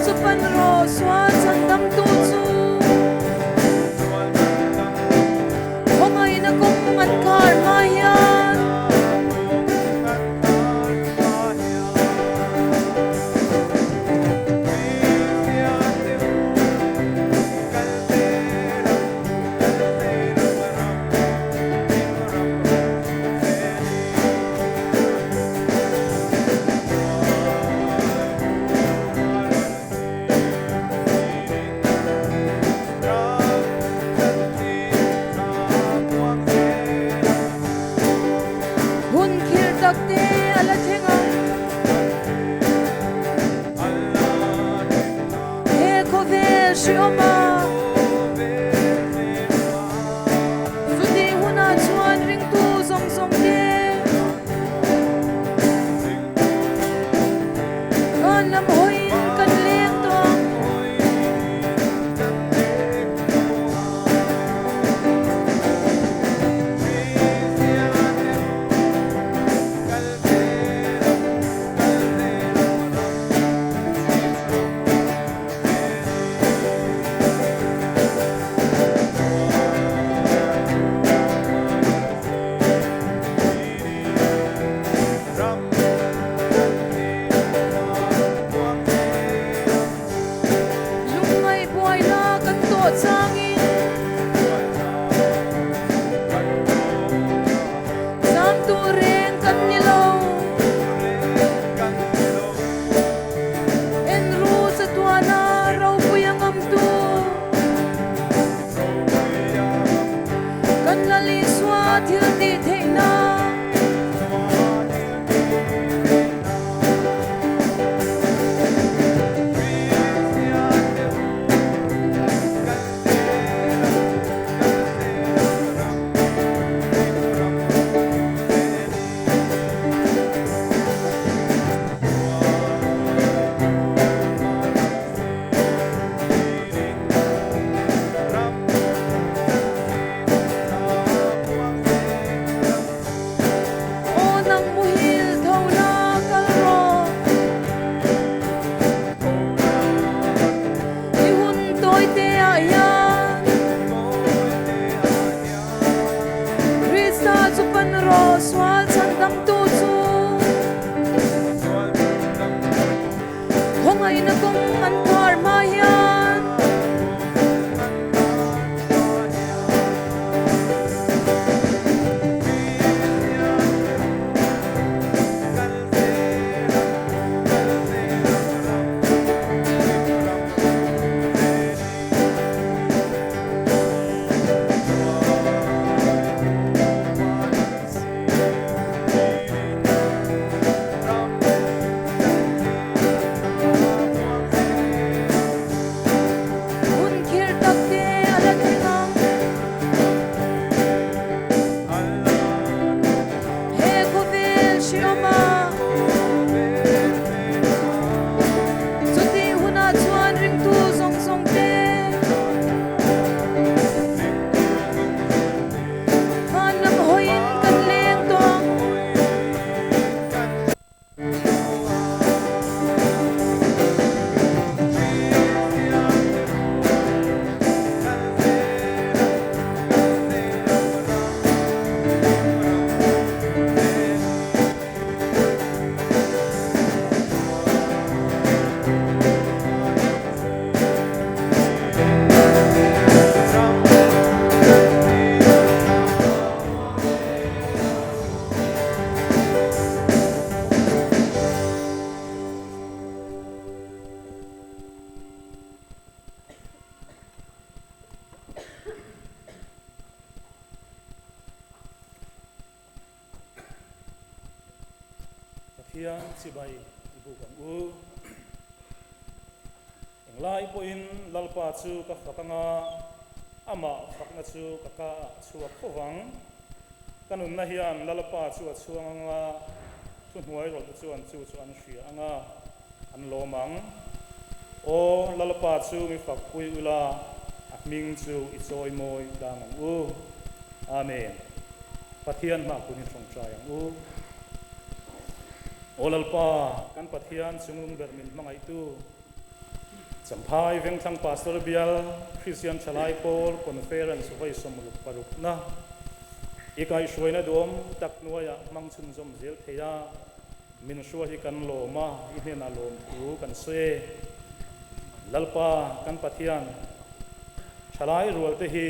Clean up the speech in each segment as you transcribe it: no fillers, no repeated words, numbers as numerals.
chu pan rawh, sual chhandamtu chu. Khawngaihna kawng an khar hma hian. Hun khirh tak te a la thleng ang. He khawvel hreawm a. Chutih hunah chuan ringtu zawng zawng te van lam hawiin kan leng tawh ang. Lungngaih buaina kan tawh changin Zam duh reng kan ni lo. En ru chatuana ropui a ngamtu. Kan Lal Isua thil tih theihna. Aw nang muhil tho la kal rawh. I hun tawi te ah hian Krista chu pan rawh sual chhandamtu chu. Khawngaihna kawng an khar hma hian. Hun khirh tak te a la thleng ang. He khawvel hreawm a. Chutih hunah chuan ringtu zawng zawng te. Van lam hawiin kan leng tawh ang. Pathian chibai i buk ang u. Englai pawhin Lalpa chu ka fak anga, amah fakna chu ka ka ah chhuak fo vang. Ka nunna hian Lalpa chu a chhuang anga, thuhnuai rawlhte chuan chu chu an hria anga, an lawm ang. Aw, Lalpa chu mi fakpui ula, a hming chu i chawimawi tlang ang u. Amen. Pathian hmah kun i tawngtai ang u. Aw Lalpa, kan Pathian chunglung ber min hmangaihtu. Champhai Vengthlang Pastor Bial Kristian Thalai Pawl Conference vawi 66 na i kaihhruaina duhawm tak hnuaiah hmang chhunzawm zel thei a, min hrua hi kan lawm a, i hnenah lawmthu kan sawi e. Lalpa kan Pathian, thalai rualte hi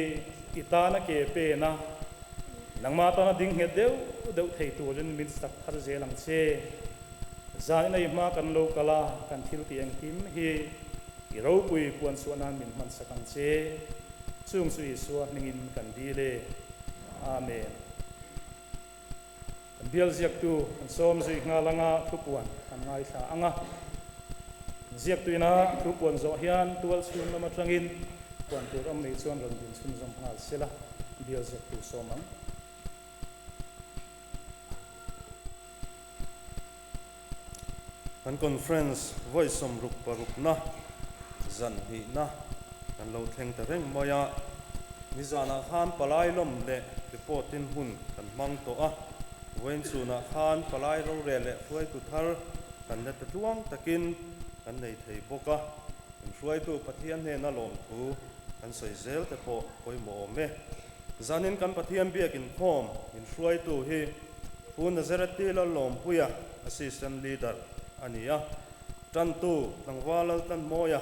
i tana ke pen a, nangmah tana ding nghet deuh deuh thei turin min sak thar zel ang che. Zan in ei hma kan lo kal a, kan thil tih engkim hi i ropui puan chhuah nan min hman sak ang che. Chung chu Isua hmingin kan dil e. Amen. Kan bial ziaktu kan sawm zui nghal anga thupuan kan ngaithla ang a. Ziaktu ina thupuan zawh hian tual chhung lam atangin puan tur awm nei chuan rawn din chhunzawm nghal sela bial ziaktu sawm ang. Kan conference vawi 66 na zan hnihna kan lo thleng ta reng mai a, nizanah khan palai lawm leh report in hun kan hmang tawh a, vawiin chhunah khan palai rorel leh hruaitu thar kan la ta tluang takin kan nei thei bawk a, kan hruaitu Pathian hnena lawmthu kan sawi zel te pawh pawimawh awm e. Zanin kan Pathian biak inkhawm min hruaitu hi Pu Nazareti Lallawmpuia, Assistant Leader a ni a, Tantu Tlangval Laltlanmawia,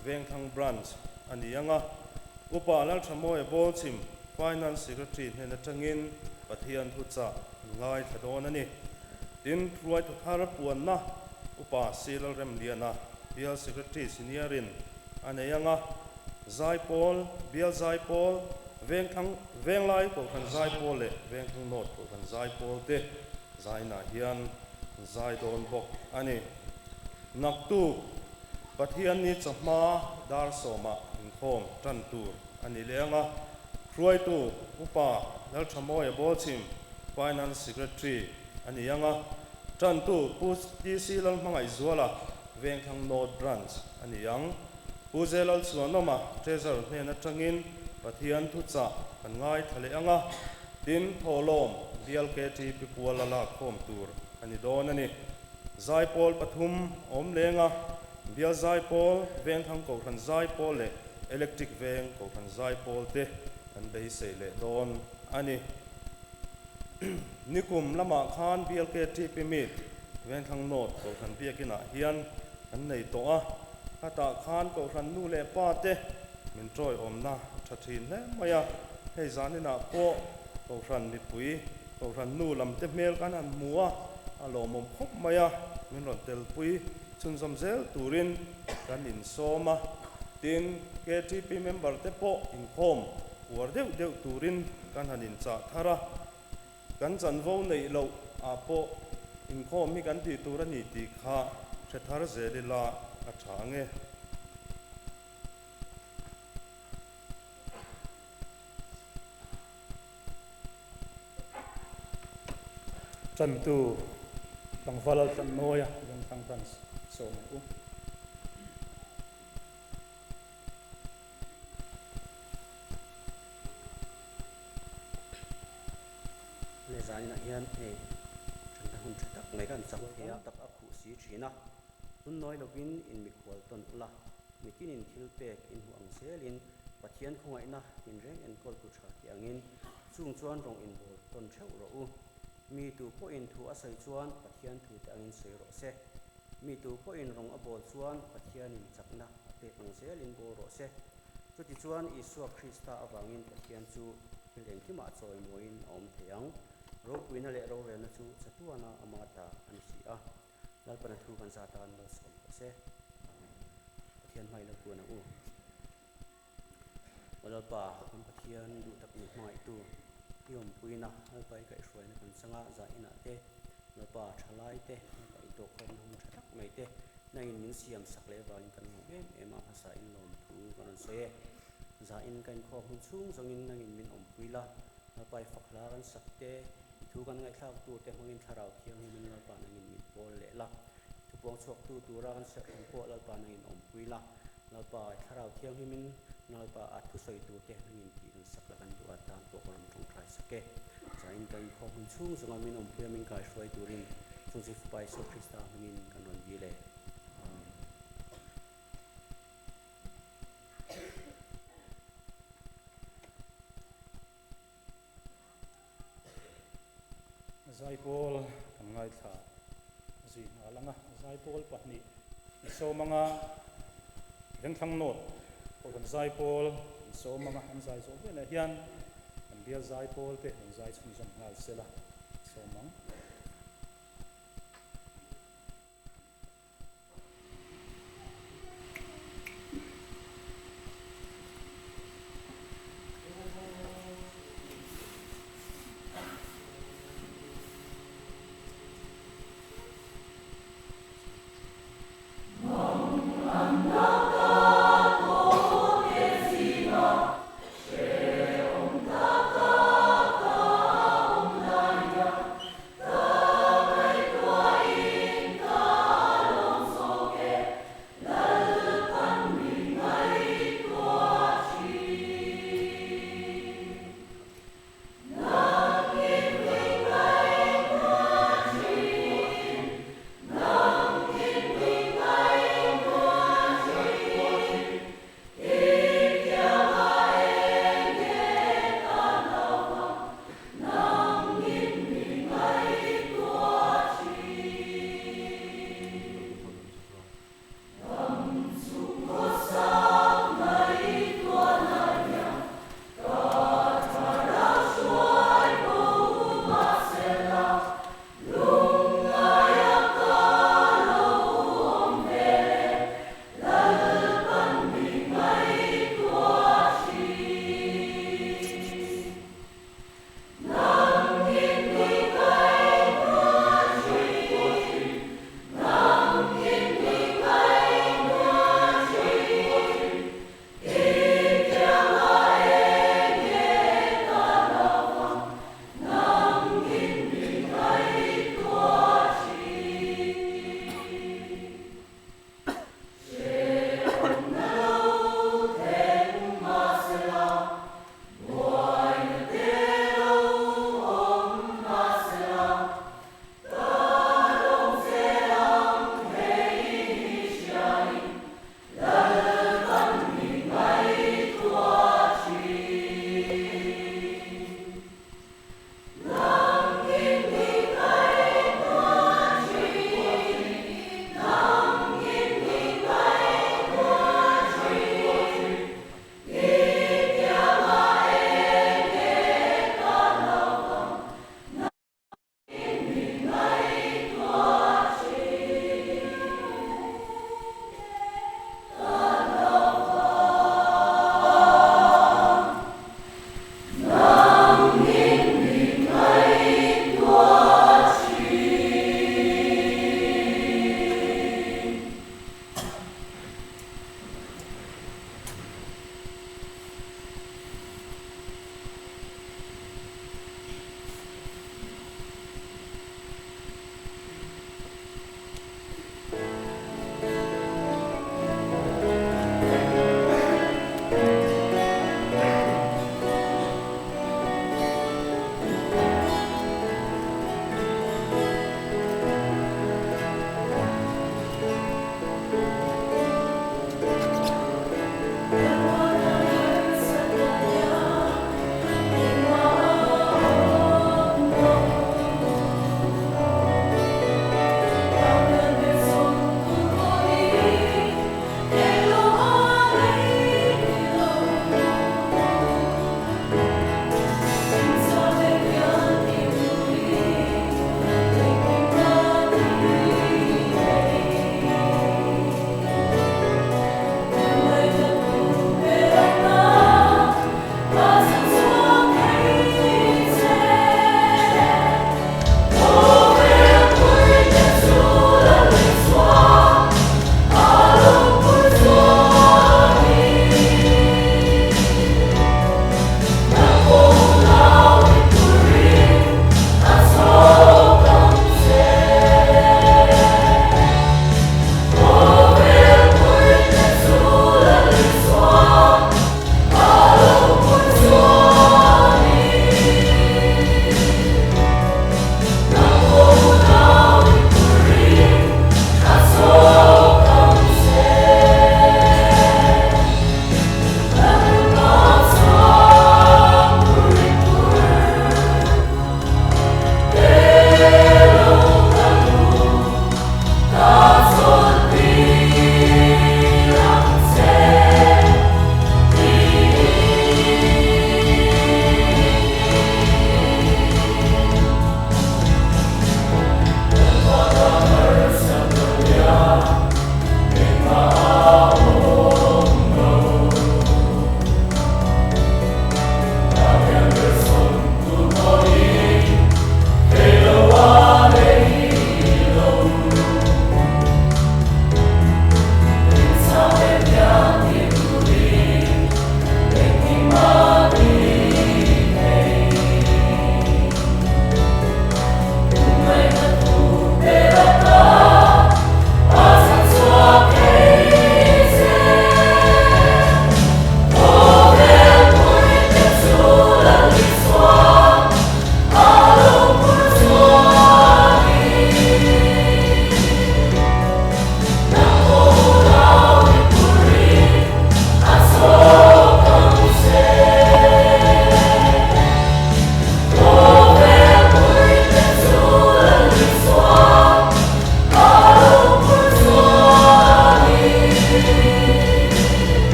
Vengthlang Branch a ni ang a, Upa Lalthamawia Bawlchhim, Finance Secretary hnen atangin Pathian thuchah an ngaithla dawn a ni. Tin, hruaitu thar puanna Upa C. Lalremliana, Bial Secretary Senior-in a nei ang a, Zaipawl, Bial Zaipawl, Vengthlang, Venglai Kohhran Zaipawl leh Vengthlang North Kohhran Zaipawl te zainah hian an zai dawn bawk a ni. Naktuk, Pathianni chawhma dar sawmah inkhawm tan tur a ni leh ang a, hruaitu Upa Lalthamawia Bawlchhim, Finance Secretary a ni ang a, tantu Pu TC Lalhmangaihzuala, Vengthlang North Branch a ni ang. Pu Zelal Chhuanawma Treasurer hnen atangin Pathian thuchah kan ngaithla leh ang a, tin thawhlawm bial KTP puala lakkhawm tur a ni dawn a ni. Zaipawl pathum awm leng a, Bial Zaipawl, Vengthlang Kohhran Zaipawl leh Electric Veng Kohhran Zaipawl te kan beisei leh dawn a ni. Nikum lamah khan Bial KTP Meet Vengthlang North Kohhran Biakinah hian kan nei tawh a, khatah khan Kohhran nu leh pa te min tawiawmna a tha thin hle mai a, hei zaninah pawh Kohhran mipui, Kohhran nu lam te hmel kan han hmu a, a lawmawm khawp mai a, min rawn telpui chhunzawm zel turin kan insawm a, tin KTP member te pawh inkhawm uar deuh deuh turin kan han inchah thar a. Kan chanvo neih loh ah pawh inkhawm hi kan tih tur a ni tih kha hre thar zel ila a tha ang e. Tantu tlangval Laltlanmawia Vengthlang Branch sawm ang u. Le zaninah hian hei thenna hun tha tak mai kan chang thei a. Tak a khuh si thin a, hun nawi lovin in mikhual tawn ula, mitinin thil pek in hmu ang zelin Pathian khawngaihna tinreng enkawltu tha tih angin chung chuan rawng inbawl tawn theuh rawh u. Mi tu pawhin thu a sawi chuan Pathian thu te angin sawi rawh se. Mi tu pawhin rawng a bawl chuan Pathianin chakna a pek ang zelin bawl rawh se. Chutichuan Isua Krista avangin Pathian chu thil engkimah chawimawiin a awm thei ang. Ropuina leh rorelna chu chatuana ama ta a ni si a. Lalpana thu kan za tan malsawm rawh se. Amen. Pathian hmai lo tuan ang u. Aw Lalpa, kan Pathian duh tak min hmangaihtu, i awmpuina, Lalpa i kaihhruaina kan changa za inah te, Lalpa thalai te, Lalpa i tawhkhawmna hun tha tak mai te, nangin min siam sak leh vangin kan lawm em em a, hmasa in lawmthu kan rawn sawi e. Za in ka inkhawm hun chhung zawngin nangin min awmpui la, Lalpa i fak hla kan sak te, i thu kan ngaihthlak tur te hmangin Thlarau Thianghlimin Lalpa nangin min pawl leh la, thupuang chhuaktu tura kan serhhlum pawh Lalpa nangin awmpui la, Lalpa, i Thlarau Thianghlimin Lalpa a thusawi turte nangin tih kan sak la kan duh a tan pawh ka rawn tawngtai sak e. Zain ka inkhawm hun chhung zawnga min awmpuia min kaihruai turin chung chu Fapa Isua Krista hmingin kan rawn dil e. Amen. Zaipawl kan ngaithla zui nghal ang a, zaipawl pahnih i sawm ang a, Vengthlang North Kohhran zaipawl an sawm ang a, an zai zawh veleh hian kan bial zaipawl te rawn zai chhunzawm nghal sela sawm ang.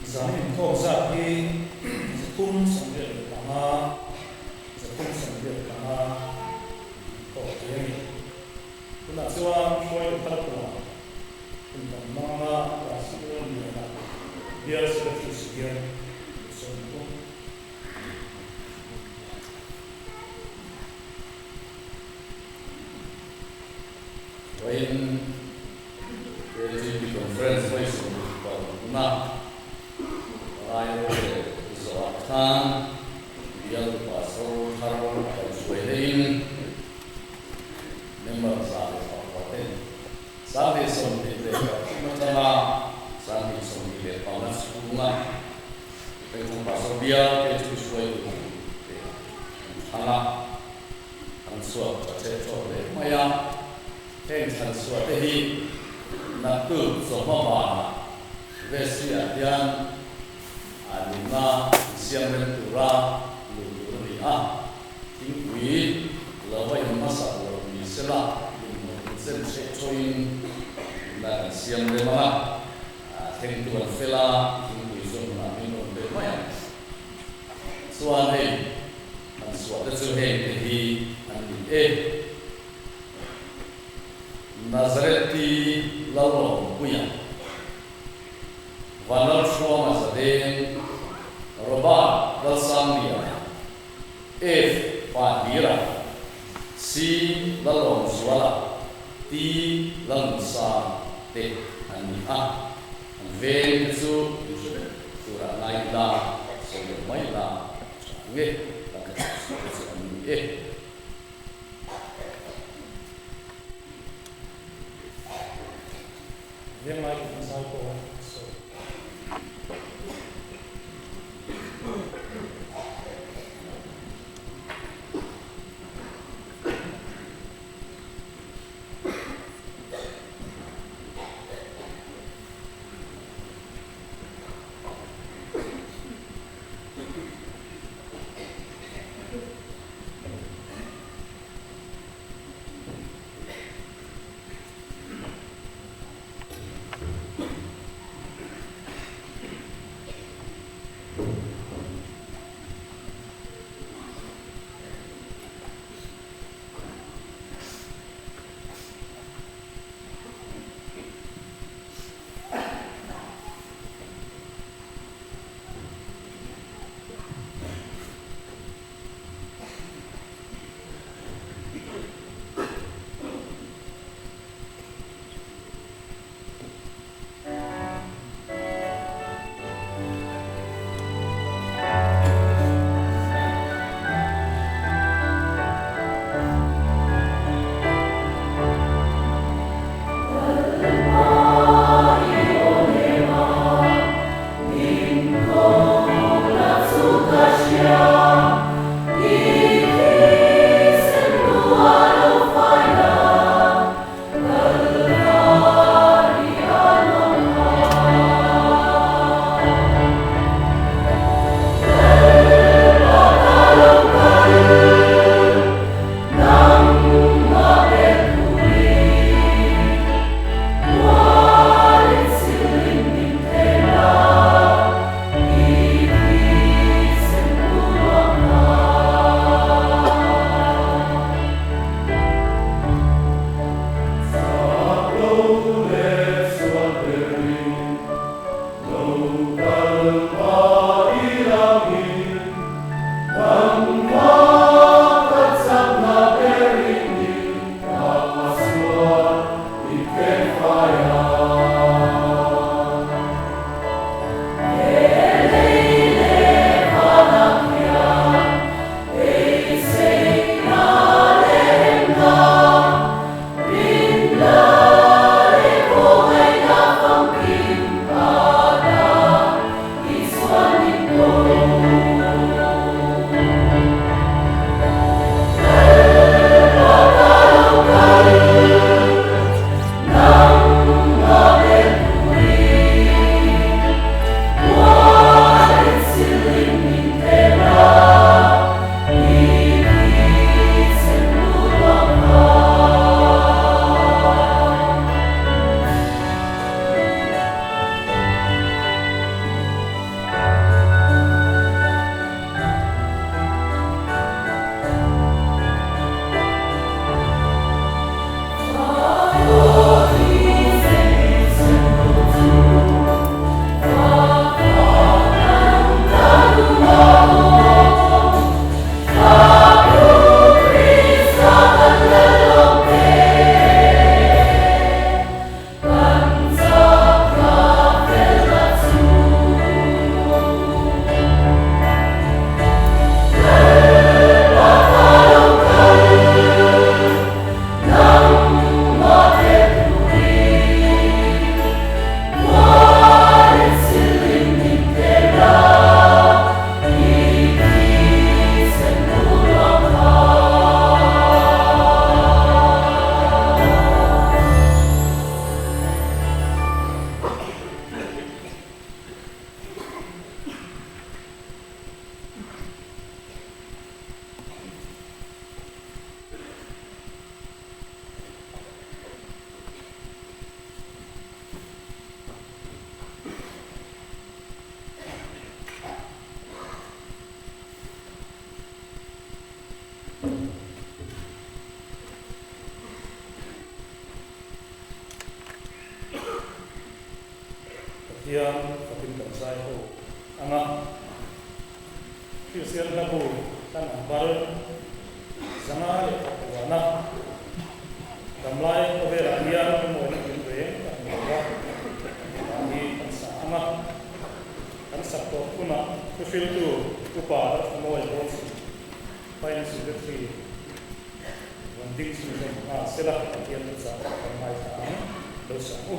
Zan inkhawm zat hi 375, 375, inkhawm thei a ni. Tunah chuan hruaitu thar tumah hun kan hmang a, Rasipuram liana Bial Secretary si hian min sawi tum. Vawiin KGP Conference vawi 65na palai rorel zawhah khan bialtu pastor thar a kan hruai leiin member 104 ten 2023 atanga 2025 chhunga Pengthang Pastor bial KGP hruaitu te an thlang a. An chhuak ta ṭheh ṭhawk leh mai a, heng thlan chhuah te hi naktuk chawhma vanah Vesi-ah hian a nunna insiam rem tura luh tur a ni a, thingpui lo va in hmasak loh ni sela inhmuh inchen ṭheh ṭhawhin nunna kan siam rem ang a, thlengtu an fel a, thingpui chu hmunah min rawn pe mai ang. Chuan hei han chhuah te chu heng te hi an ni e. Nazareth-i Lalrawngpuia, Vanlalhruama Zadeng, Robert Lalsangliana, F Pahlira, C Lalawmzuala, T Lalnusang te an ni a. An veng te chu in hre vek turah ngai ila, sawi lo mai ila tha nge kan la chhuk chhuah te chu an ni e. Veng lai kan zai pawh a sawi. Pathian fakin kan zai ho ang a. Kristian hla bu hla number 509 damlai khawvelah hian lungawina kim reng ka hmu lo a, tah hi kan sa ang a. Kan sak tawh hunah thuhriltu Upa Lalthamawi Bawlchhim Finance Secretary rawn ding chhunzawm nghal sela Pathian thuchah kan ngaithla ang lo sa ang u.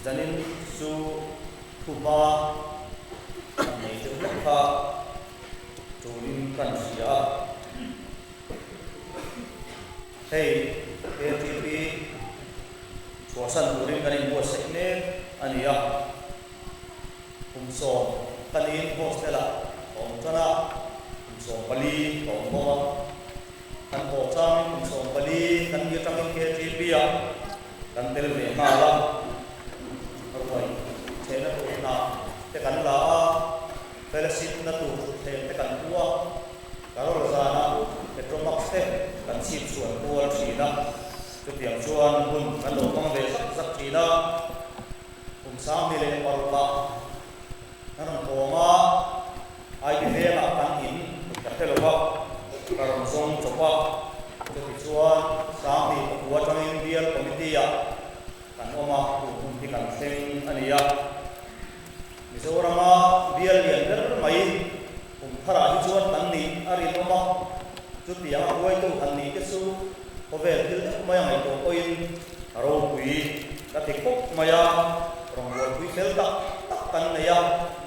Zanin chu thuhma kan nei deuh hlek kha tulin kan hria a. Hei ATP chhuahsan turin kan inbuatsaih mek a ni a. Kum 10 ka niin hostel-ah ka awm tan a, kum 14 ka awm bawk a. Kan haw changin kum 14 kan ni atangin KTP-ah kan tel ve nghal a, ruai chhehna tur hnah te kan la a, fellowship na tur thutthleng te kan pu a, Carol zanah Petromax te kan chhip chhuan kual thin a, chutiang chuan hun kan lo hmang ve zak zak thin a. Kum 2006-ah kan rawn kawm a, ID vengah kan in ka hre lo va, ka rawn zawng chawp a, chutichuan 2020. ah kan awm a, tun hun hi kan thleng a ni a. Mizorama bial lian ber mai kum tharah hi chuan kan nih a rinawm a, chutiang a huaitu han nih te chu khawvel thil deuh mai a ngaihtuah pawhin a ropui ka ti khawp mai a, rawngbawlpui fel tak tak kan nei a,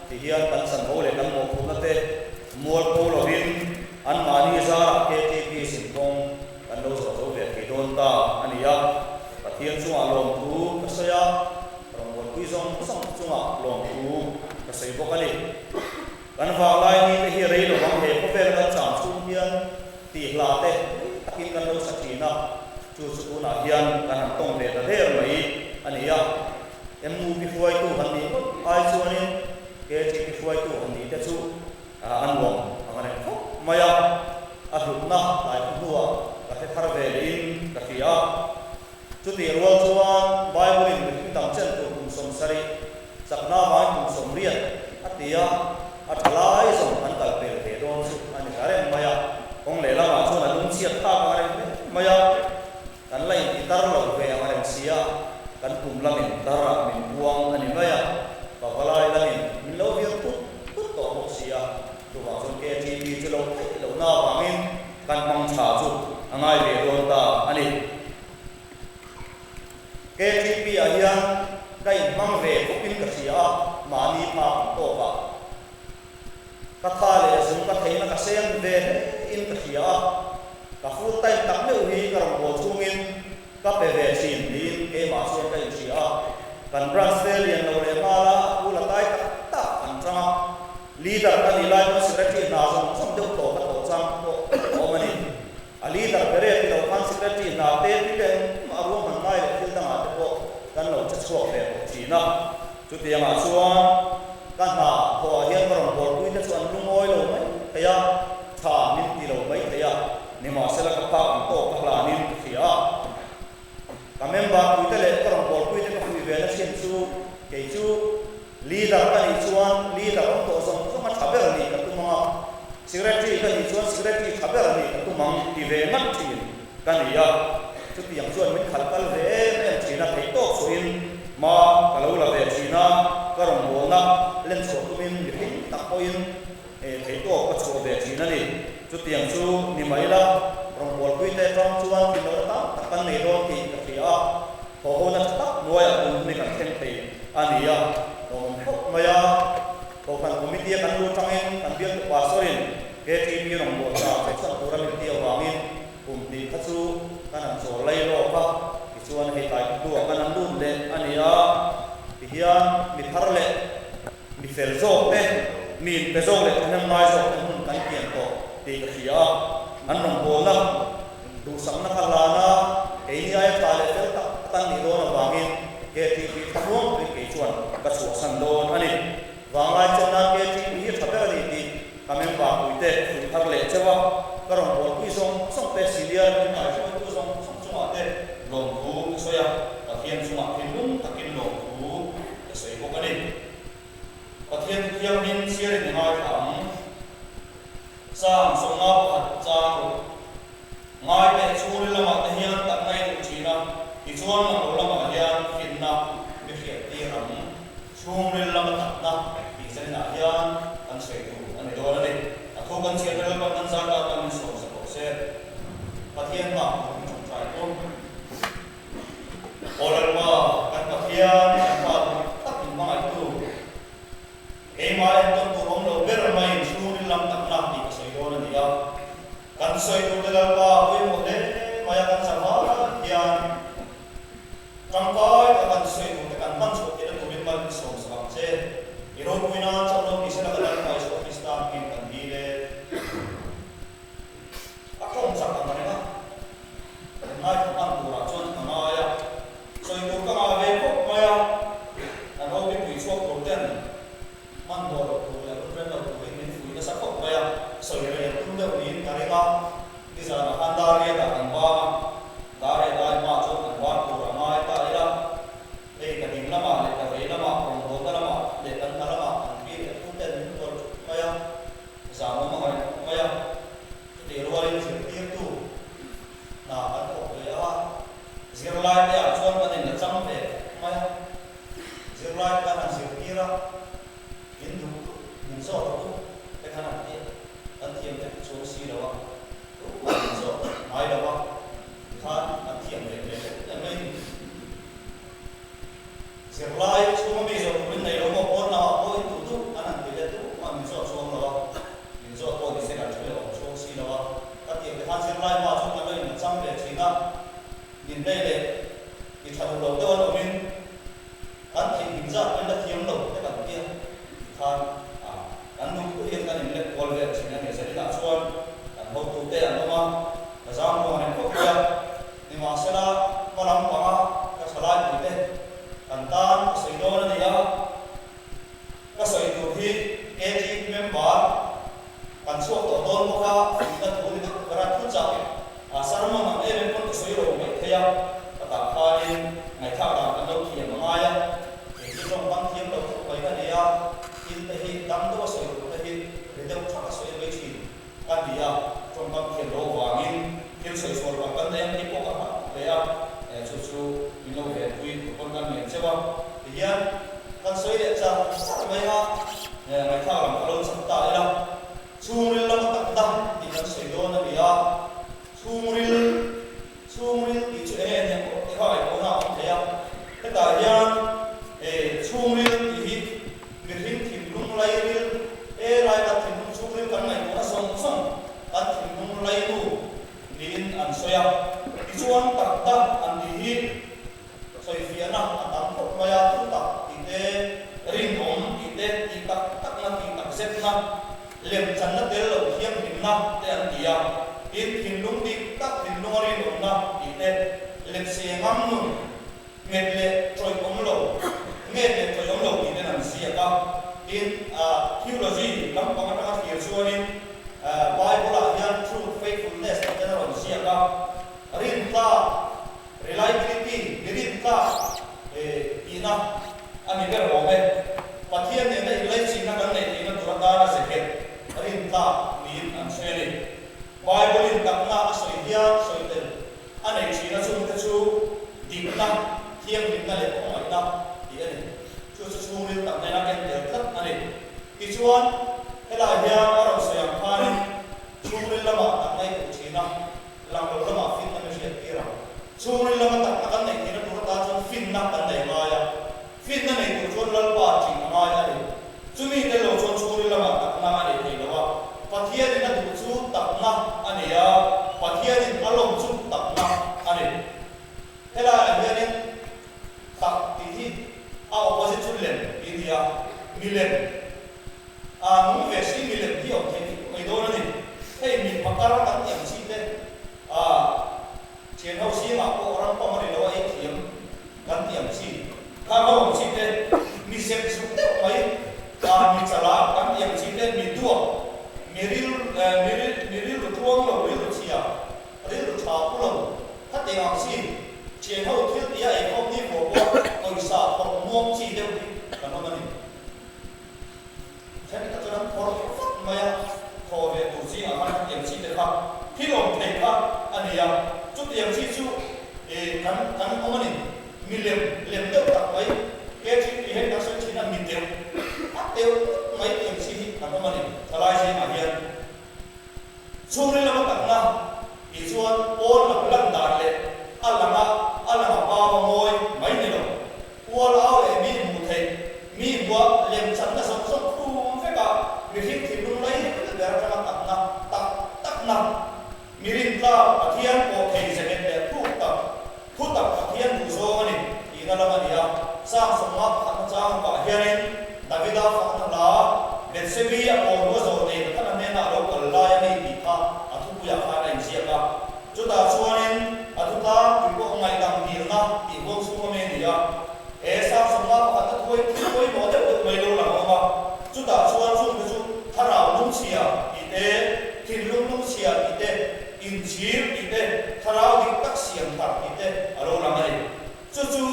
tihian kan chanvo leh kan mawhphurhna te mualpho lovin anmahni zarah KTP zinkawng kan lo zawh zo ve thei dawn ta a ni a, Pathian chungah lawmthu ka sawi a, rawngbawlpui zawng zawng chungah lawmthu ka sawi bawk a ni. Kan vanglai ni te hi rei lovang he khawvel kan cham chhung hian tih hla te tui takin kan lo sa thin a, chu chu tunah hian kan han tawng ve ta der mai a ni a. MUP hruaitu han nih ngawt ai chuanin KTP hruaitu han nih te chu a nuam ang reng khawp mai a, a hlutna tlai khaw hnuah ka hre thar ve lehin ka hria a. Chutih rual chuan Bible-in mihring dang chen tur kum 70, chakna avangin kum 80 a ti a, a tha lai zawng an kal pel ve dawn chu a ni ta reng mai a. Kawng lehlamah chuan a lungchhiat thlak ang reng hle mai a, kan la inti tar lo ve ang reng si a, kan kum lamin tar ah min puang a ni mai a, pavalai lamin min lo vir tut tut tawh bawk si a, chuvang chuan KTP chu lo theih lohna avangin kan hmang tha chu a ngai ve dawn ta a ni. KTP ah hian ka inhmang ve khawpin ka hria a, mahni phak ang tawk ah ka tha leh zung ka theihna ka seng ve hle in ka hria a, ka full time tak meuh hi ka rawn bawl chungin ka pe ve thin niin keimah chuan ka inhria a, kan branch te lian lo leh nghal a, a phul a tai tak tak an tang a, leader ka nih lai pawn secretary hna zawng zawng deuh tawh ka thawh chang pawh a awm a ni. A leader bere ti lo khan secretary hna te thil engmah a ruahman ngai leh thil dangah te pawh kan lo che chhuak ve tawh thin a. Chutiangah chuan ka hna thawhah hian ka rawn bawlpui te chu an lungawi lo mai thei a, tha min ti lo mai thei a, nimahsela ka phak ang tawk ka hlanin ka hria a. Ka member puite leh ka rawn bawlpui te ka fuih ve na thin chu kei chu leader ka nih chuan leader awm tawh zawng zawng a tha ber nih ka tum ang a, secretary ka nih chuan secretary tha ber nih ka tum ang ti ve ngat thin ka ni a. Chutiang chuan min khalh kal ve em em thin a, theih tawk chhuahin hma ka lo la ve thin a, ka rawn bawlna len chhuah tumin mihring tak pawhin Theih tawk ka chhuah ve thin a ni. Chutiang chu ni mai la, rawngbawlpui te atang chuan thin lohna tam tak kan nei dawn tih ka hria a, thawhhona tha tak hnuaiah tun hun hi kan thleng thei a ni a, lawmawm khawp mai a. Kohhran Committee a kan lu tangin kan bialtu Pastor-in KTP rawngbawlh hna chawlhsan tura min tih avangin kum hnih kha chu kan han chawl lai lawk a, tichuan hei tlai hnuah kan han lut leh a ni a, tihian mi thar leh Mi fel zawk te, mi inpe zawk leh thahnem ngai zawk te hmun kan kian tawh tih ka hria a, an rawngbawlna duhsakna kha hlana keini aia tha leh fel tak tak an nih dawn avangin KTP thlamuang takin kei chuan ka chhuahsan dawn a ni. Vanglai chen nan KTP hi tha ber a ni tih ka member puite fuih thar leh cheu a, ka rawngbawlpui zawng zawng te senior min ngaihruaitu zawng zawng chungah te lawmthu ka sawi a, Pathian chungah thinlung takin lawmthu Ka sawi bawk a ni. Pathian thu thianghlim chhiarin i ngaithla ang. Psalm 51 chang rawh. Ngai teh chhungril lamah te hian tak ngai duh thin a, tichuan lang lo lamah hian finna mi hriat tir ang. Chhungril lama takna tih zaninah hian kan sawi tur a ni dawn a ni. A thu kan chhiar vel pawn kan zar tan min sawm sa tawh se. Pathian nghak tur min ṭawngṭai tum. Aw Lalpa, kan Pathian, kan Pa duh tak min hmangaihtu, keimah entawn tur awm lo ber mai chhungin lam takna tih ka sawi dawn a ni a. Kan sawi turte Lalpa pawimawh hle mai a kan zavai hian tangkai taka kan sawi turte kan hman chhuah theihna turin mal min sawm sak ang che. I ropui nan chauh lo ni sela ka Lalpa Isua Krista hming kan dil e. A khawm chak ang reng a, kan ngaithla hman turah chuan ka ngai a, sawi tur ka ngah ve khawp mai a, kan OP pui chhuak tur ten hmanhmawh loh tur leh hun rem lo turin min fui nasa khawp mai a, sawi reng tum deuh niin ka ring a, nizanah khan Dariatah kan bang a, Dariat ai hmaah chuan kan ban tur a ngai ta ila, hei ka ding lamah leh ka vei lamah, rawngbawlna lamah leh kan hna lamah kan pi leh pu ten min rawn thut mai a. Zam awm a ngaih khawp mai a, chutih rualin zirtirtu hna kan thawk ve a, zirlai te ah chuan kan. Zirlai kan han zirtir a, in duh duh min zawt rawh u te khan an ti a, kan thiam vek chuang si lo a, tumah min zawt ngai lo a, tikhan an thiam ve hmel em em mai ni. Zirlai chhunga mi zawh turin nei lo maw pawn lamah pawh in duh duh an han ti leh tumah min zawt chuang lo a, min zawt pawh ni se kan hre leh awm chuang si lo a, ka tiang te khan zirlai hma chuan kan lo inchang ve thin a, Min hlei leh i tha duh lo deuh an awmin kan theih hlim zat kan la thiam lo te kan tia tikhan kan duh duh hian kan inlek kual vel thin a ni. Zaninah chuan kan hotute an awm a, ka zam ruang reng khawp mai a, nimahsela hma lam panga ka thalai puite kan tan ka sawi dawn a ni a, ka sawi tur hi KG member kan chhuak tawh dawn bawk a, fuihna thu ni deuh ber a, thu chak a sermon ang em em pawn ka sawi lo mai thei a, ka tah khanin ngaihthlak dan kan lo thiam a ngai a, kei hi tawngkam thiam lo khawp mai ka ni a, thil te hi dam deuh a sawi tur te hi ri deuh thak a sawi mai thin ka ni a, tawngkam thiam lo avangin thil sawi sual vang kan nei ang tih pawh ka hah hle a, chu chu min lo venpui tur pawn kan ngen cheu a, tihian kan sawi leh char char mai a, ngaihthlak lam kha lo chak ta ila, chhungril lama tak na tih kan sawi dawn a ni a, chhungril chhungril tih chu enge nia pawh tih kha ngaihtuahna a awm thei a, hetah hian chhungril tih hi mihring thinlung lairil he lai kan thinlung chhungril kan ngaihtuahna zawng zawng kan thinlung lainu niin an sawi a, tichuan tak tak an tih hi. Sawifiahna a tam khawp mai a, thu tak tih te, rinawm tih te, tih tak takna, tih tak zetna, lemchanna tel loh thianghlimna te an ti a. Tin, thinlung dik tak thinlunga rinawmna tih te, lepse ngam nun, nget leh tawih awm lo, nget leh tawih awm lo tih ten an ziak a. Tin, theology lampang atanga thlir chuanin Bible-ah hian truth, faithfulness tih ten a rawn ziak a, rintlak, Reliability, mi rintlak tihna a ni ber awm e. Pathian nena inlaichinna kan neih theihna tur atana ze nghet rintlak niin an sawi a ni. Bible-in takna a sawi hian sawi tel a nei thin a chungte chu dikna, thianghlimna leh khawngaihna tih a ni. Chu chu chhungril tak nena ken tel tlat a ni. Tichuan, helai hian a rawn sawi ang khanin chhungril lamah takna i puh thin a. Lang lo lamah finna mi hriat tir ang. Chhungril lama takna kan neih theihna tur atan chuan finna kan nei ngai a. Finna nei tur chuan Lalpa ṭih a ngai a ni. Chumi tel lo chuan chhungril lamah takna a nei thei lo a. Pathianin a duh chu takna a ni a, Pathianin a lawm chu takna a ni. Helaiah hianin tak tih hi a opposite chu lem tih a ni a, milem. A nung ve si milem hi awm thei thei mai dawn a ni. Hei mi pakar kan tih ang chi te a thian ho zingah pawh ram pam a ri lo a ei thiam kan tih ang chi khang ho ang chi te mi zep zuk deuh mai a mi chala kan tih ang chi te mi duak mi ril mi ril mi rilru tluang lo rilru chhia rilru tha pu lo khatiang ang chi thian ho thil tih a eikhawm ni pawh pawh pawisa phawrh muang chi deuh hi kan awm a ni. Thenkhat chuan an phawrh fat mai a, thaw ve tur zingah khan hetiang chi te kha thil awm thei kha a ni a, chutiang chi chu ih kan kan awm a ni, mi lem lem deuh tak mai, KGP hei kan sawi thin a, mi deuh a deuh tak mai tiang chi hi kan awm a ni thalai zingah hian. Chhungril lama takna tih chuan pawn lam lan dan leh a langa a langa pa va mawi mai ni lo. Ual au leh mi hmuh theih, mi hmuah lemchanna zawng zawng khum veka mihring thinlung lai ber atanga takna tak takna, mi rintlak Pathian pawh thei zenghet leh thuk tak, thu tak Pathian duh zawng a ni tihna lam a ni a. Psalm sawmnga pakhatna chang pah hianin Davida fakna hla, Bethsebi a pawl hnu a zawh nei Nathana hnena a lo kal lai a ni tih kha a thupuiah khan a inziak a. Chutah chuanin a thutlangpui pawh ngaihdam dilna tih huang chhung a mi a ni a. He Psalm sawmnga pakhatna thuai thil pawimawh deuh deuh mai lo lang a awm a. Chutah chuan chungte chu thlarau lungchhia tih te, thinlung lungchhia tih te, inchhir tih te, thlarau dik tak siam thar tih te a lo lang a ni. Chu chu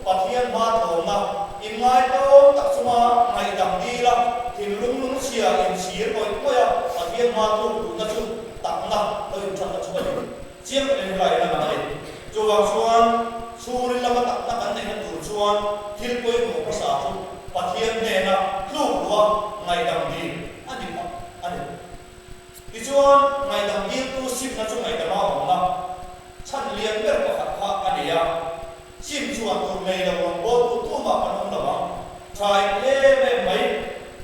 Pathian hma tlawmna, inngaitawm tak chunga ngaihdam dila thinlung lungchhia inchhir ngawih ngawih a Pathian hma tluk duhna chu takna lo inthatna chu a ni. Chiang takin helai in a lang a ni. Chuvang chuan chhungril lama takna kan neihna tur chuan thil pawimawh hmasa chu. Ngaihdam diltu simna chu ngaihdama awmna chhan lian ber pakhat kha a ni a. Sim chuan tur nei lo rawngbawltu tumah kan awm lo ang. Tha in em em mai,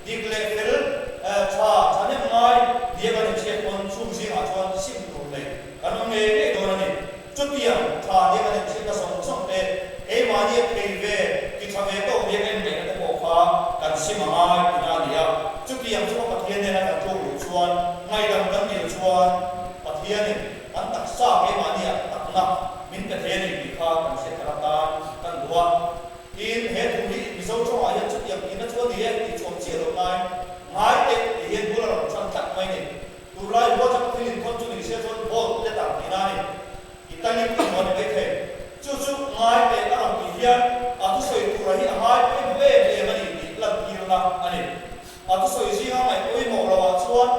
dik leh fel, tha thahnem ngai nia kan inchhiat pawn chung zingah chuan sim tur nei kan awm ngei ngei dawn a ni. Chutiang tha nia kan inchhiatna zawng zawng te, keimahnia thei ve, ti tha ve tawk nia kan inneihna te pawh kha kan sim a ngai tina a ni a. Chutiang chunga Pathian nena kan tluk luh chuan, ngaihdam kan dil chuan Pathianin kan taksa keimahnia takna min pe thei a ni tih kha kan hriat thar atan kan duh a. Tin, he thu hi Mizo tawngah hian chutiang tihna chu a ni e tih chhuak chiah loh nain ngai teh tih hian bul a rawn tan tlat mai ni. Tunlai WhatsApp thil inkhawm chu ni se chuan bold letter tihna a ni. Italic emaw a ni mai thei. Chu chu ngai teh a rawn tih hian a thusawi tura hi a ngai pawimawh em em a ni tih lantirna a ni. A thusawi zinga ngaih pawimawh lohah chuan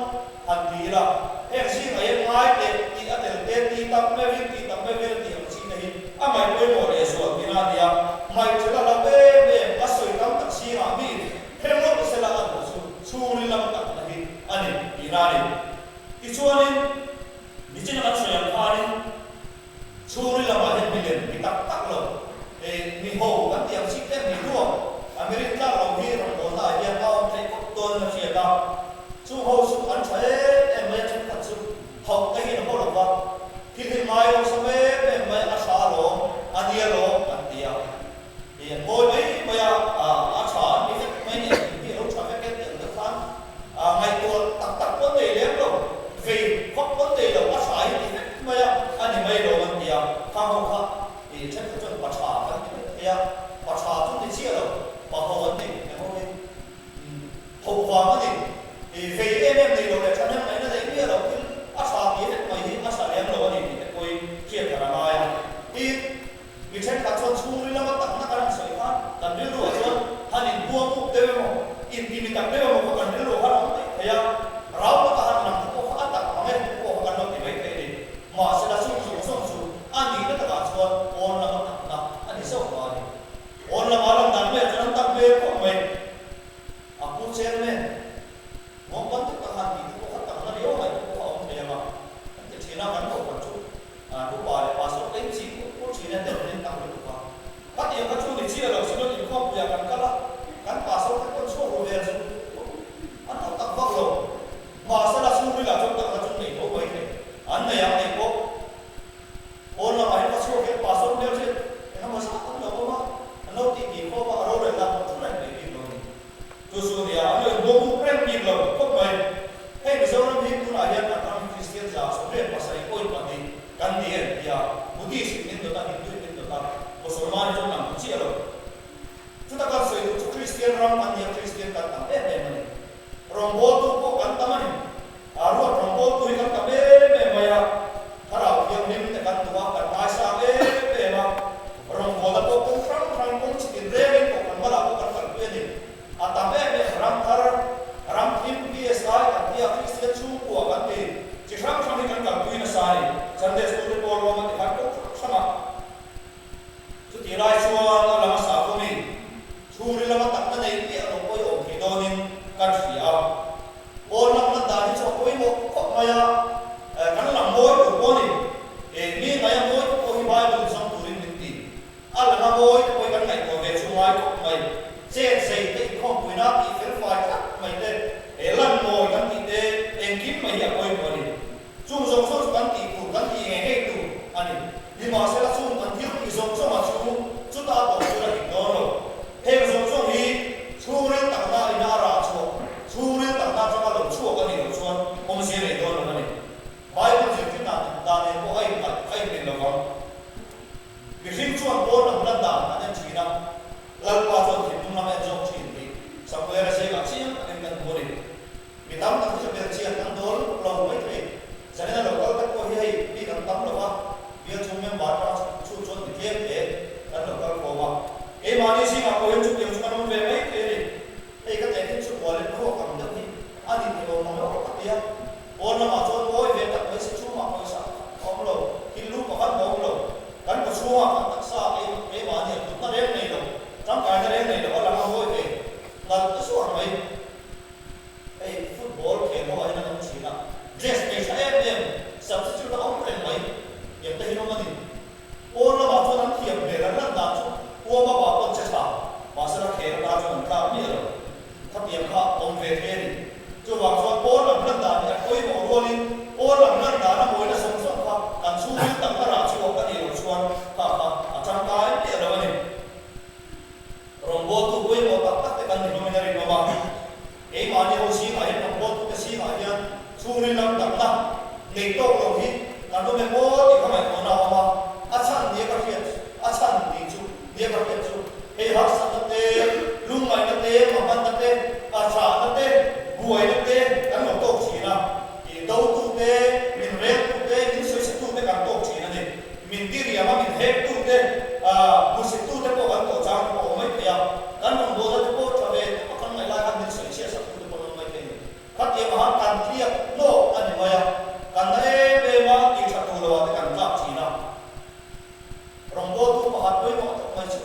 han ti ila, heng zingah hian ngai teh tih a tel te, ti tak meuhin ti tak meuhin a tih ang chi te hi a ngaih pawimawh leh zual tihna a ni a. Ngaihthel a hlauh em em, a sawi tam tak zingah mi hremawt sela a duh chu chhungril lam takna hi a ni tihna a ni. Tichuanin, nichina kan sawi ang khanin chhungril lamah hian milem mi tak tak lo, mi ho kan tih ang chi te mi ruak, a mirin tlak lo hi rawngbawlna ah hian a awm theih khawp dawn a hriat a. Chung ho chu an tha em em mai a, thenkhat chu hauh te hi an haw lo va, thil hi ngai awlsam em em mai a tha alawm, a nia lawm an ti a. Ih an ngawi mai mai a, a tha an ti vek mai ni, engkim hi a lo tha vek e tih ang deuh khan ngaihtuah tak tak pawn nei lem lo, vei vak pawn nei lo, a tha hi ti vek mai a, a ni mai lo an ti a, khang ho kha ih thenkhat chuan pa tha kan ti vek thei a, pa tha chu ni chiah lo, pa ho an ni eng ho hi ho vang a ni, ih vei em em nei lo leh thahnem ngaihna nei miah lo thil a tha ti vek mai hi a tha lem lo a ni tih te pawhin hriat thar a ngai a, tin. Mi thenkhat chuan chhungril lama takna kan han sawi khan kan rilruah chuan han inbuang up deuh emaw, intimi tak deuh emaw kha kan rilruah khan a awm daih thei a, rau taka han lang te pawh kha a tak mang e te pawh kha kan lo ti mai thei a ni. Mahsela chung zawng zawng chu a nihna takah chuan pawn lama takna a ni zawk mah a ni. Pawn lama lan dan maiah chuan an tak ve khawp mai. A pu chairman, Muangpan tak tak han tih te pawh kha takna riau mai te pawh kha a awm thei ang a, kan ti thin a, kan kohhran chu upa leh pastor te in chih pur pur thin a, der rin tak lutuk a. Khatiang kha chu ni chiah lo, Synod inkhawmpuiah kan kal a, kan pastor te pawh chhuak ru vel chu an lo tak vak lo. Mahsela chhungrilah chuan takna chu nei tho mai thei, an nei ang nei pawh. Pawn lamah hian ka chhuak hian pastor hmel hriat engemaw zat an lo awm a, an lo tih tih khawp a, a rorelna pawh thu reng nei bik lo a ni. Chu chu nia, an lo inbuang buk reng bik lo khawp mai. Hei Mizoram hi tunah hian kan ram Kristian 74.2 kan ni em tia Buddhist in min dawt a, Hindu in min dawt a, Mosolman hi chuan lang duh chiah lo. Chuta kan sawi duh chu Kristian ram kan ni a, Kristian kan tam em em a ni. Rawngbawltu pawh kan tam a ni. Ruat rawngbawltu hi kan tam em em mai a, Thlarau Thianghlim te kan duh a, kan ngaisang em em a. Rawngbawlna pawh kawng hrang hrang, kawng chitin rengin kohhran malah pawh kan kalpui a ni. A tam em em, ram thar, ram thim, PSI kan ti a, Kristian chhungkua kan ti, chi hrang hrang hi kan kalpui nasa a ni. Sunday School te pawh ruam a ti khan kawng hrang hrang a. Chutih lai chuan a lang a sa khawmin chhungril lama takna nei miah lo pawh i awm thei dawnin kan hria a. Pawn lam lan dan hi chu a pawimawh khawp mai a, kan lang mawi tur pawh a ni. Mi ngaia mawi te pawh hi Bible in zawng turin min ti. A langa mawi te pawh hi kan ngaihtuah ve chu ngai khawp mai. Chet zei te inkhawmpuina tih fel fai tlat mai te, lan mawi kan tih te engkim mai hi a pawimawh a ni. Chung zawng zawng chu kan tih tur, kan tih ngei ngei tur a ni. Nimahsela chung kan thil tih zawng zawngah chu chuta a tawp chu la dik dawn lo. Heng zawng zawng hi chhungril takna ina a rah chhuah, chhungril takna atanga lo chhuak a nih loh chuan awmzia nei dawn lo a ni. Bible zirtir dan dan nen pawh a inkalh a inmil lo vang. Mihring chuan pawn lam lan dan an en thin a, Lalpa chuan thinlung lam a en zawk thin tih Samuela zingah chiang takin kan hmu a ni. Mi tam tak hi chu bel chian an dawl lo mai thei. Zanina lo kal te pawh hi hei mi kan tam lo va, bial chung member atanga chhun chuan mi tlem hle kan lo kal khawm a. Keimahni zingah pawh hian chutiang chu kan awm ve mai thei a ni. Hei ka tehkhin chu bualin ruak ang deuh hi a ni thei awm ang erawh ka ti a. Pawn lamah chuan ngawi ve tak mai si chhungah pawisa a awm lo, thil lu pakhat a awm lo. Kan kaw chhungah kan taksa keimahni a hlutna reng nei lo, tangkaina reng nei lo a lang a ngawi ve nalh ta suar mai. Hei football khel ho ah hian an awm thin a, dress nei tha em em. anga min hek tu te, hmusit tu te pawh kan tawh chang te pawh a awm mai thei a, kan rawngbawlna te pawh tha ve deuh a kan ngaih lai khan min sawi chhiat sak tu te pawh an awm mai thei a ni. Khatiang ah kan tliak hnawk a ni mai a, kan na em em a, tih tha tur lo ah te kan tlak thin a. Rawngbawltu pakhat pawimawh tak mai chu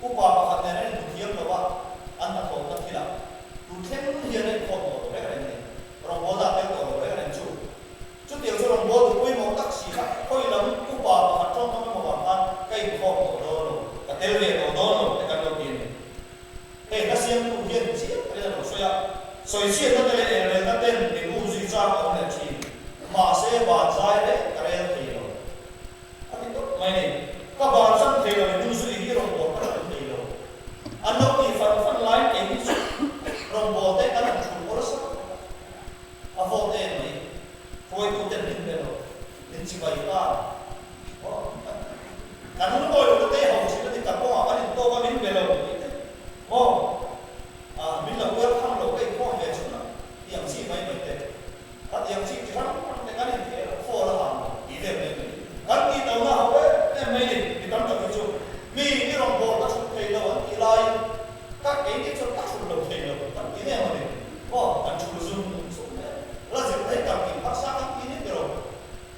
upa pakhat nen an inhmu thiam lo a, an hnathawkna thilah tu thleng hian a inkhawm tawh lo reng reng a ni. Rawngbawlna a tel tawh lo reng reng chu. Chutiang chu rawngbawltu pawimawh tak si kha khawi lam upa pakhat tawngkam emaw vang khan ka inkhawm tawh dawn lo, ka tel ve tawh dawn lo te kan lo ti a ni. Hei hla siamtu hian chiang takin a lo sawi a, sawichhiatna te leh elrelna ten min um zui chak a awm leh thin. Mahse, ban zai reng ka rel thei lo. A ti tawp mai ni. Ka ban zan thei lo, min um zui hi rawngbâwl ka ṭhul thei lo. An lo tih fan fan laiin kei hi chu rawngbâwl te kan han ṭhul awlsam khawp a. A vawt em mai. Hruaitu ten min pe lo, min chibai ta. Aw, kan lungawi lo te ho thin a ni, ka kawngah kan intawk a, min be lo tih te. Maw? Ah, min lo welcome lo, ka inkhawm ve chhun a, tih ang chi mai mai te. Kha tih ang chi chi hrang hrang te kan intheh a, phone a han lo tih vel mai mai. Kan tih to na ho em em mai ni, mi tam tak hi chu mi i rawn bawl ka chhut thei lo an tih laiin ka keini chuan ka chhut lo thei lo kan ti em a ni. Aw, kan chhul zum zum mai a, la zir thei tak tih harsa kan ti ni tiraw?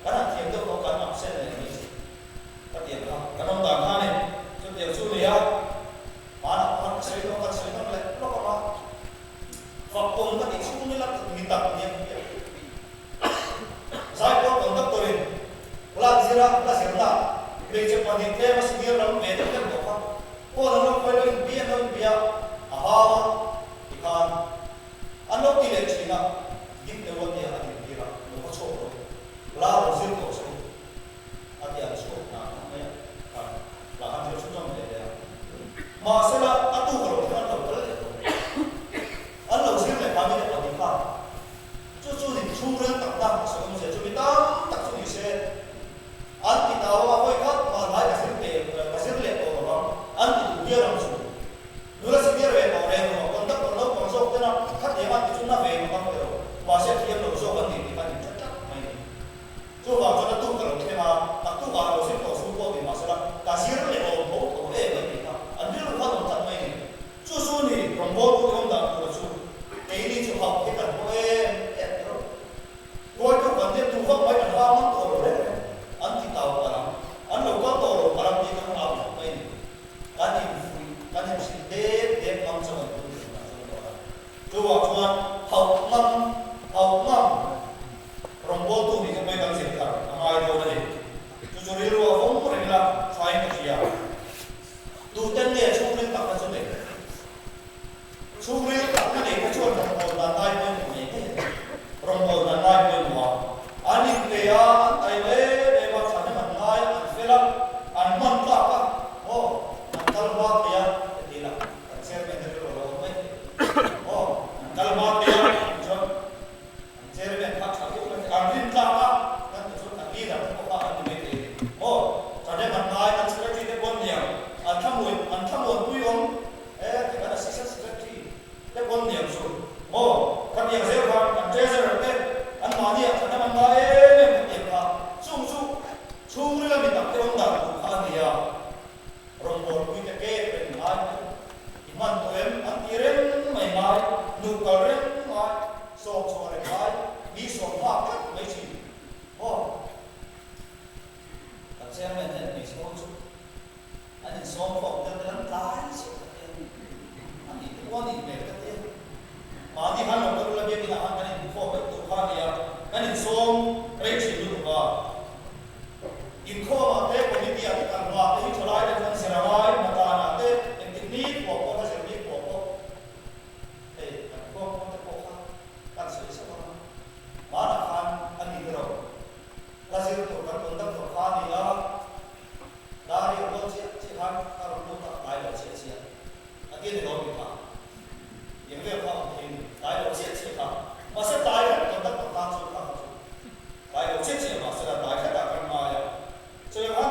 Kan han thiam deuh pawh kan absent leh mai chu ka ti ang kha, kan awm dan kha a ni. Chutiang chu nia, hmanah pawh khan ka sawi dawn, kan sawi nawn leh lawk ang a, fak pawm ka tih chhung ila mi tak nia ka ti a. Zaipawl conductor-in hla zira hla zirna hmeichhe pahnih tlema senior lam ve deuh deuh tawh kha phone an lo khawi lo inbia an lo inbia a hau a tikhan an lo ti leh thin a, dik deuh a tia a dintir a, lo va chhuak lo hla rawn zir tawh chu a ti an chhuak hna hna mai a, khan hla han zir chhunzawm leh leh a. Mahsela a tuk a lo thleng an lo kal leh tawh an lo zir leh kha mite pahnih khan Chu chu ni chhungril tak tak a sawi awmzia chu mi tam tak chu ni se, an ti tau a, hawi khat mahni ka zir teh ka zir leh tawh lo vang, an ti duh viau ang chu. Nula senior ve tawh reng lo a, conductor naupang zawk tena khatiang an ti chu na ve ngawt ang tiraw, mahse thiam lo zawk an ni tih khan intha tlat mai ni. Chuvang chuan a tuk ka lo thleng a, tak tukah lo zir tawh chu pawh ti mahsela ka zir leh awm tho tho em mai tih kha an rilru khan awm tlat mai ni. Chu chu ni rawngbawltu te awm dan tura chu keini chu hauh hi kan haw em em ber. Hruaitu kan nia tu vak mai kan hang ngam tawh lo reng reng, an ti tau palh ang, an lo kal tawh lo palh ang tih kan hlau tlat mai ni. Kan infuih, kan inhrilh dep dep ngam chauh an tum thin ah chuan tawh a. Chuvang chuan hauh ngam, hauh ngam rawngbawltu nih kha mai kan zir thar a ngai dawn a ni. Chu chu rilru a vawng reng ila thain ka hria. Tuten nge chhungril takna chu nei? Chhungril takna nei kha chuan rawngbâwl dan ngai pawimawh ngei ngei a ni. Rawngbâwl dan ngai pawimawh a, an inpe a, an taima em em a, thahnem an ngai a, an fel a, an hman tlak a, aw, an kal hma thei a, heti ila kan chairman te rilru a lo awm mai thei. Aw, an kal hma thei a, chuan an chairman kha tha viau mai thei, an rin tlak a, kan ti chuan kan leader te pawh kha an ni mai thei a ni. Aw, thahnem an ngai, kan secretary te pawn niang, an thlamuai, an thlamuanpui awm, e, ti kan assistant secretary te pawn niang chu. Maw, khatiang zel khan kan treasurer te anmahniah thahnem an ngai em em khatiang kha, chung chu chhungrila mi tak te awm dan tur kha a ni a. Rawngbawlpui te pek reng ngai mai, i hman tawh em an ti reng mai ngai, hnuk kal reng ngai, sawm chhuah reng ngai, mi sawm nghak tlat mai thin. Aw, kan chairman hian hmeichhe ho chu an insawm khawm tel tel an tlai chiah ka ti a, a nih te pawh a nih hmel ka ti a. Mahni khan lo kal ula biakinah khan kan inkhawm vek tur kha a nia, kan insawm rei thin lutuk a. Inkhawmah te, committee ah te kan hma te hi thalai te chuan zir a ngai, hnatanah te engtik ni phuah pawh hla zir ni phuah pawh hei kan khawm kawng te pawh kha kan sawi zauh ang a, hmanah khan a ni ber aw. Hla zir tur kan conductor kha a ni a, dar i rual chiah chiah khan ka rawn lut a, tlai lo chiah chiah a ti a ni lo mi kha, eng vel kha awm thei ni, tlai lo chiah chiah kha, mahse tlai vek conductor tan chuan kha kha chu Tlai lo chiah chiah mahse la tlai hretah kan ngai a. Chawia khan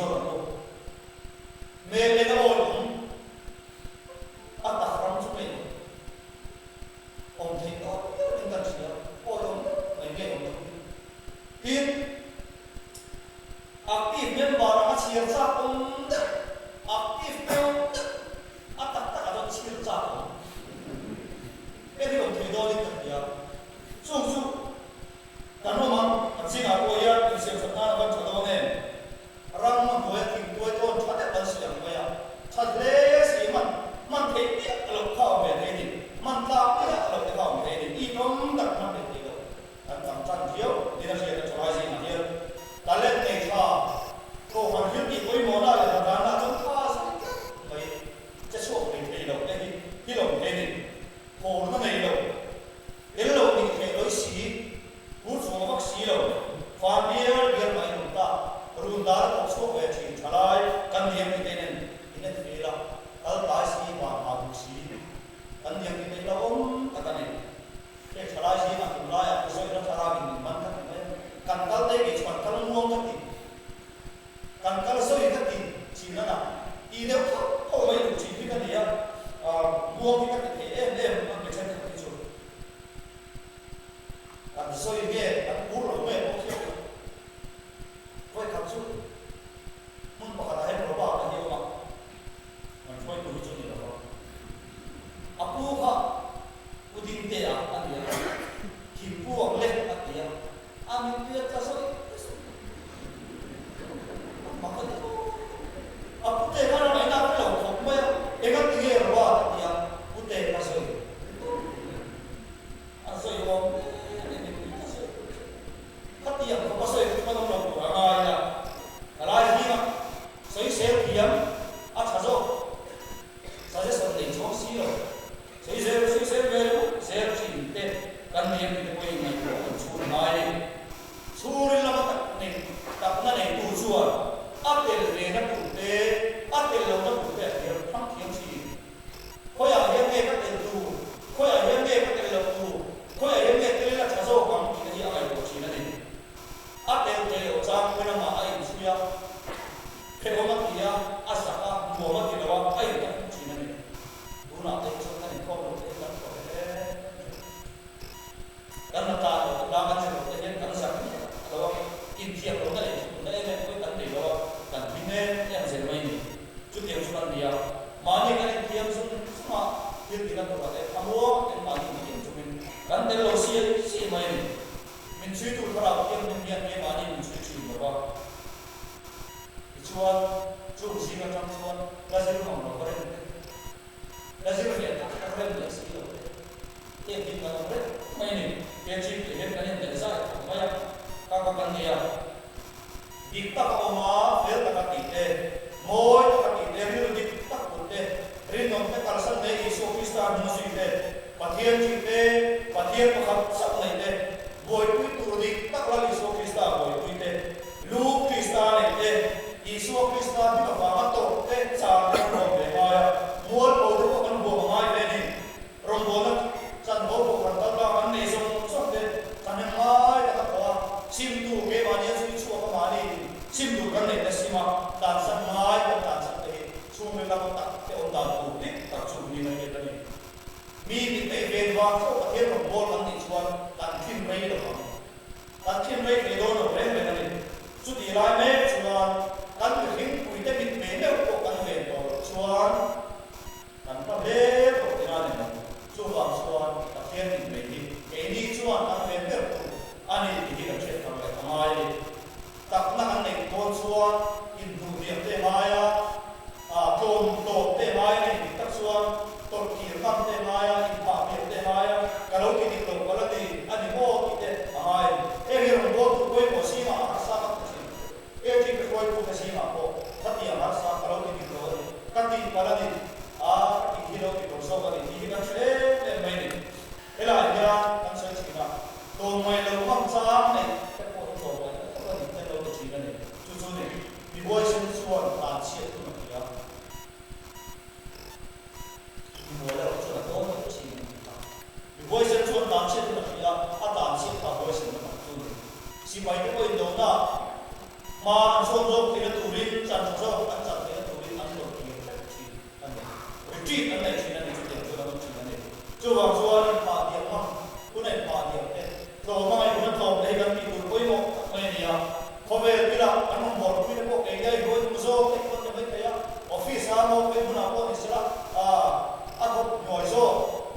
zawk ang u. Hmel en a awi awm, a tak ram chu ngei awm. Awm theih tawh viau in kan hria, awi awm deuh mai ngei awm tak hi. Tin, active member anga chhiar chak awm deuh, active deuh deuh, a tak tak a rawn chhiar chak awm. Heng hi awm thei dawnin ka hria. Chung chu kan awm a, kan zingah pawh hian insiamthat nan a van tha dawn em? Ram hnuaia thingtuai tawn tha deuh an siam mai a, tha hle si man man theih miah loh kha awm ve thei ni, man tlak miah loh te kha awm thei ni, i tlawm tak man theih thei lo. Kan tam tan viau din a hriat a thalai zingah hian talent nei tha kohhran thil tih pawimawhna leh hnatlana chuan tha zui tlat mai che chhuak thei thei lo te hi thil awm thei ni. Phurna nei lo, tel lo nih theih lawih si, phur chhuah vak si lo, van bial bial mah in awm ta, run dar a thawk chhuak ve thin thalai kan niang ti te nen in en feel a, kal tlai si, van ha duh si, kan niang ti te hi hlauhawm tak a ni. Heng thalai zingah tunlaiah ka zawihna thlarau in min man ka ti mai a, kan kal te kei chuan kal muang ka ti, kan kal zawi ka ti thin a na, ti deuh tho tho mai duh thin hi ka ni a, muang hi ka ti thei em em ang mi thenkhat hi chu. Kan zawi nge, kan phur lo nge pawh hriat loh. Vawikhat chu hmun pakhatah hian Robert a hi awm a, kan hruaitu hi chu ni lo va, a pu kha U Dingtea a ni a, thingpu ang le a ti a, a mittuia tla zawi zawi a mak a ni tawp. A pute khan a ngaihna a hre lo khawp mai a, eng a ti nge Robert a ti a, pute ka zawi tawp mai. A sawi awm em em in ka sawi tur che. Khatiang khawp a sawi chu ka nawm lo tur a ngai a, ka lai zinga sawisel thiam a tha zawk. Suggestion nei chuang si lo. Sawisel sawisel ve ringawt zel thin te kan ni em tih te pawhin ngaihtuah kan chhur ngai a ni. Chhuril lama tak nei takna neitu chuan a tel ve na tur te, a tel lohna tur te a thiam thlang thiam thin. Khawiah hian nge ka tel tur, khawiah hian nge ka tel loh tur, khawiah hian nge tel ila tha zawk ang tih te hi a ngaihtuah thin a ni. A tel thei loh chang pawn amah a inchhui a, hrehawm a ti a, a zak a, nuam a ti lo a, a intakhum thin a ni. Tunah te hi chuan kan inkhawm loh te hi kan thaw hle hle. Kan la tan loh te tlang kan zir loh te hian kan zak miah lo a, inthiam lohna leh inthuhna em em pawhin kan nei lo a, kan hlim em em zel mai ni. Chutiang chu kan ni a, mahni kan inthiam zung zung a, thil tina turah te thamuang ten mahni inthiam chungin kan tel lo siai siai mai a ni. Min chhuitu thlarau thianghlim hian keimahni min chhui thin lo va. Tichuan, chung zing atang chuan la zir mang lo va rem te, La zir ve tak tak rem leh si lo te, heng hi kan awm reng mai a ni. He chin tih hian kan indaih zai khawp mai a, ka ka kan nei a. Dik tak a awm a, fel taka tih te, mawi taka tih te, rilru dik tak put te, rinawm te, kalsan leh Isua Krista hnung a zui te, Pathian tih te, Pathian pakhat chauh neih te, buaipui tur dik tak Lal Isua Krista buaipui te, Lu Krista neih te, Isua Krista hlim avanga tawrh te char te kan huam ve ngai a, mualpho te pawh kan huam a ngai ve a ni. Rawngbawlna chanvo pawh kan kal bak an nei zawng zawng te kan en ngai tak a thawh a, simtu keimahni a chhui chhuak a mahni in sim tur kan neih te sim a, tlansan ngai kan tlansan te hi chhungril lama tak te awm dan tur dik tak chu niin a hriat a ni. Mi mitmei ven vang chauh Pathian rawngbâwl kan nih chuan kan thin rei lo ang. Kan thin rei thei dawn lo reng reng a ni. Chutih lai mek chuan kan mihring puite mitmei meuh pawh kan ven tawh loh chuan kan hma hle tawh tina ni mai. Chuvang chuan Pathian mitmei hi keini chuan kan ven ber tur a ni tih hi kan hriat thar leh a ngai a ni. Takna kan neih dawn chuan inhnuhliam te ngai a, tlawm tlawm te ngai a ni dik tak chuan tawrh kir ngam te ngai a, inphah hliam te ngai a, ka lo ti dik lo ka la ti a ni maw tih te a ngai a ni. Heng hi rawn bawltu pawimawh zingah a harsa ka ti thin. Airteam ka hruaitute zingah pawh khatiang harsa ka lo ti dik lo a ni, ka tih palh a ni, a ka tih hi lo ti lo zawk a ni tih hi kan hre em em mai a ni. Helaiah hian kan sawi thin a, tlawmngaih lo ngam chang neih te pawh hi tlawmngaih na tak a ni hian lo ti thin a ni. Chu chu ni, mi huaisen chuan tlan chhiat hun a ti a, mi mawl erawh chuan a dawn deuh thin a ni ta. Mi huaisen chuan tlan chhiat hun a ti a, a tlan chhiat kha huaisen na tak chu ni. Sipai te pawhin dona hma an zawn. zawk theihna turin, chan tha zawk an chan theihna turin an rawn kir vek thin a ni. Retreat an nei thin a ni, chutiang chuan an awm thin a ni. Chuvang chuan inphah diam hmang, hun a inphah diam te, tlawm a ngaih hun a tlawm te hi kan tih tur pawimawh tak mai a ni a. Khawvel bilah kan rawn bawrhpui te pawh kei ngai hruai tum zawk te pawh an ni maithei a, office a maw phei hmunah pawh ni sela a thawk hnuai zawk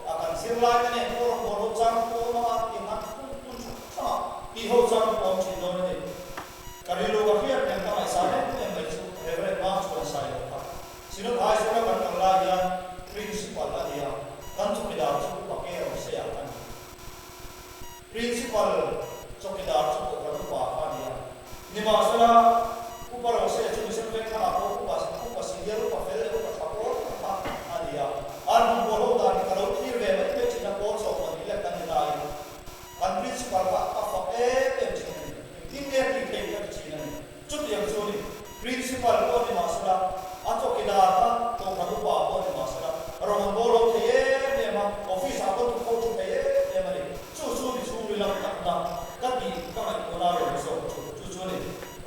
a kan zirlai te nen pawh rawn bawrh ho chang te pawh awm ang a, tiang khan hmun hmun hrang hrangah tih ho chang te pawh awm thin dawn a ni. Ka rilru ka hriat reng ka ngaihsan em em mai chu Reverend Mang chuan sai lo kha. Synod High School a kan kal lai hian Principal a ni a, kan chawkidar chu Upa Ke Rosea a ni. Principal chawkidar chu Kohhran Upa kha a ni a. Nimahsela, Upa Rosea chu Mission Vengthangah pawh Upa Upa Senior Upa fel leh Upa tha pawl tak kha a ni a. An hmun pawl ho dan hi ka lo thlir ve mai mai thin a, pawl 12 lek kan ni nain Kan principal kha a fak em em thin a ni. Engtin nge tih theih ka ti thin a ni. Chutiang chu ni, principal pawh ni mah sela, a chawkidar kha Kohhran upa pawh ni mah sela, rawn an bawl ho thei em em a, office ah pawh thutho thu thei em em a ni. Chu chu ni chhungril lam takna ka tih ka ngaihtuahna a rawn zawk chu chu chu a ni.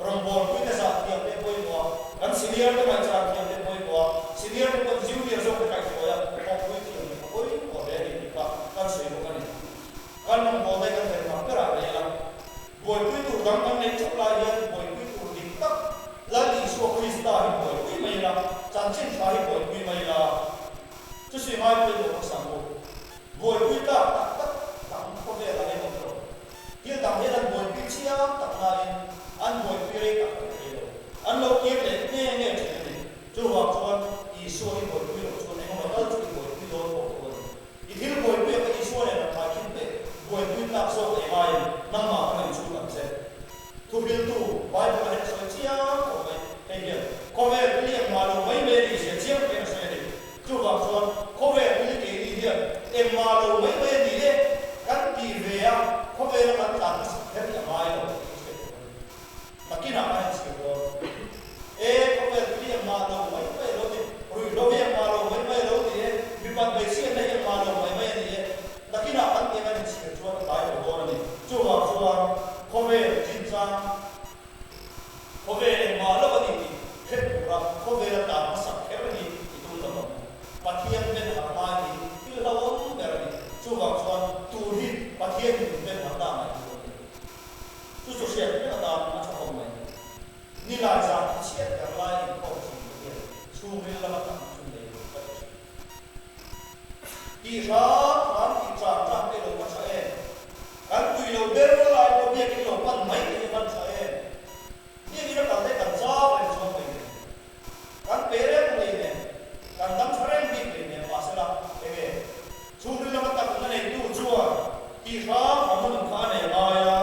Rawngbawlpui te zah thiam te pawimawh a, kan senior te ngaihchar thiam te pawimawh a, senior te pawh junior zawk te kaihhruai a, thawkpui thiam te kha pawimawh hle a ni tih kha kan sawi bawk a ni. Kan rawngbâwl daih kan her hmak berah rel a, buaipui tur dang kan neih ṭheuh lai hian buaipui tur dik tak Lal Isua Krista hi buaipui mai ila, chanchin ṭha hi buaipui mai ila, chusi ngai pawimawh hmasa ang u. Buaipui tlak tak tak dang khawvelah hian awm lo. Thil dang hian an buaipui chiang tak nain an buaipui rei tak tak thei lo. An lo kir leh nge nge ṭhin a ni. Chuvang chuan Isua hi buaipui loh chuan engemaw tal chu i buaipui dawn pawh tho a ni. I thil buaipui a ka Isua nen an thaikhin teh, buaipui tlak zawk ei ngaiin nangmah ka rin chhut ang che. Thuhriltu, Bible-a hian a sawi chiang khawp mai. Hei hian khawvel thil engmah lo mai mai a nih zia chiang takin a sawi a ni. Chuvang chuan khawvel thil keini hian engmah lo mai mai a ni e kan tih ve a, khawvela kan tlan hmasak kher hi a ngai lo tih ka hriat tur a ni. Nakinah kan inchhir dawn. E, khawvel thil hi engmah lo mai mai a lo ni, ruihhlo hi engmah lo mai mai a lo ni e, mipat hmeichhiatna hi engmah lo mai mai a ni e. Nakinah kan tih kan inchhir chuan a tlai lo dawn a ni. Chuvang chuan khawvel chinchang, khawvel engmah lo a ni tih hre tura khawvela tlan hmasak kher hi i tum lo ang u. Pathian ben harh ngai hi thil hlauhawm ber a ni. Chuvang chuan tur hi Pathian in min ben harh ta ngaih tur a ni. Chu chu hriat vek atan a tha khawp mai. Ni lai zan thi chhiat ber lai inkhawm thin te hian chhungril lama tam chu nei lo ka ti thin. Tih hram hram tih tram tram te lo va tha em? Kan tui lo ber lai pawh biakin lo pan mai te hi van tha em? Biakin a kal te kan chau reng chuang mai nen, kan pe reng lei nen, kan dam tha reng bik lei nen mahsela enge chhungril lama takna neitu chuan tih hram hram a nun kha a nei ngai a,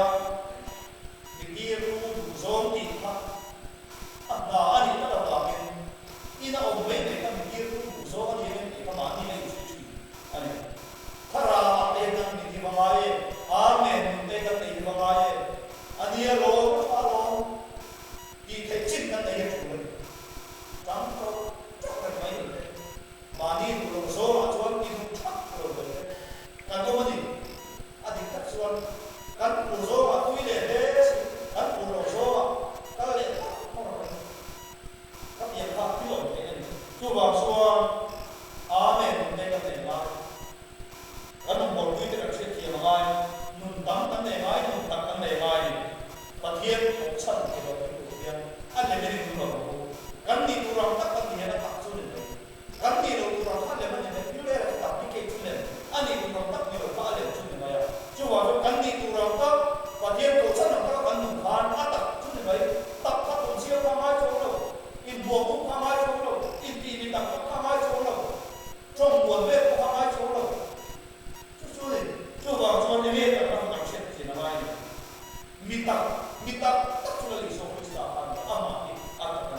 mi tirtu duh zawng tih kha a hna a nih tak avangin ina awm mai mai kha mi tirtu duh zawng a ni em tih kha mahni a inchhui thin a ni. Thlarau a pek kan nih hi va ngai em? Amen, nun te kan nei hi va ngai em? A nia lawm, a tha lawm tih theih chin kan nei hi a tul a ni. Tang tawh tawh reng mai lo te, mahni duh loh zawngah chuan i duh thak lo mai te kan awm a ni. A dik tak chuan kan phur zawngah tui leh hle si, kan phur loh zawngah kal leh phawt phawt reng. Ka pian kha thil awm theih a ni. Chuvang chuan Amen nun te kan nei ngai. Kan rawngbawlpui te kan hriatthiam a ngai. Nun tam kan nei ngai, nun tak kan nei ngai a ni. Pathian thawk chhan thei lo thil tur hian a lem in nung lo ang u. Kan nih tur ang tak kan ni hian a tak chu ni mai. Kan nih loh tur ang kha a lem a ni mai. Thil rel a tak ni kei chu lem a nih tur ang tak ni lo kha a lem chu ni mai a. Chuvang chuan kan nih tur ang tak, Pathian thawk chhan ang taka kan nun khan a tak chu ni mai. Tak kha tum chiang kha ngai chuang lo, inbuak up kha ngai chuang lo, intih mi tak tak kha ngai chuang lo, tawng buan vel pawh kha ngai chuang lo. Chu chu ni, chuvang chuan enge tak kha kan hriat thin a ngai ni. Mi tak, mi tak tak chu Lal Isua Krista kha a ni, amah hi a tak a ni.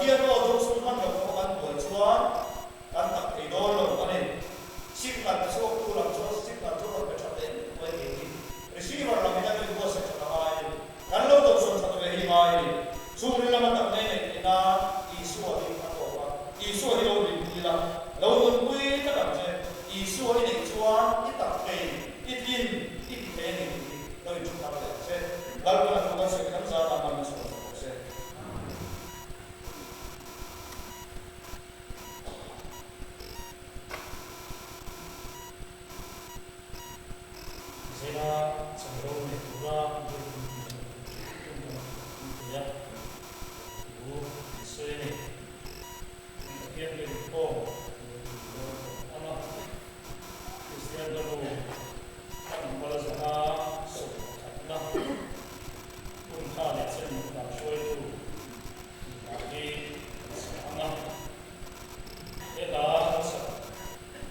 Pathian aw dawngsawng hman lo pawh kan buai chuan kan tak thei dawn lo a ni. Signal pe chhuaktu lam chuan signal chu rawn pe tha teh mai thei ni. Receiver lam in a lo inbuatsaih that a ngai a ni. Kan lo dawngsawng that ve hi ngai a ni. Chhungril lama tak nei neih theih nan Isua hi a tawk a. Isua hi lo rinpui la, lo nunpui tlat ang che. Isua i neih chuan i tak thei, i tlin, i ti thei a ni tih hi lo inhre thar leh ang che. Lalpan a thu kan sawi kan zat a man a sawi tawh bawk se. Zela chanvo nei tura biakin hmun lo tum kan awm thei a, thu an sawi a ni. Pathian rin pawh lo tum dawn tawh ang a, Kristian hlabu a number 121na hun kha leh chen dan hruaitu tih hna hi kan sa ang a. Heta kan sak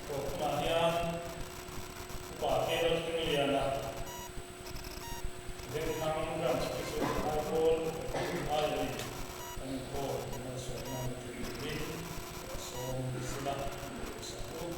tawh hunah hian Upa Kelo Thengliana Vengthlang Branch te chu Aizawl aiawhin kan inkhawm malsawmna ni thin turin ka sawm sila sak u.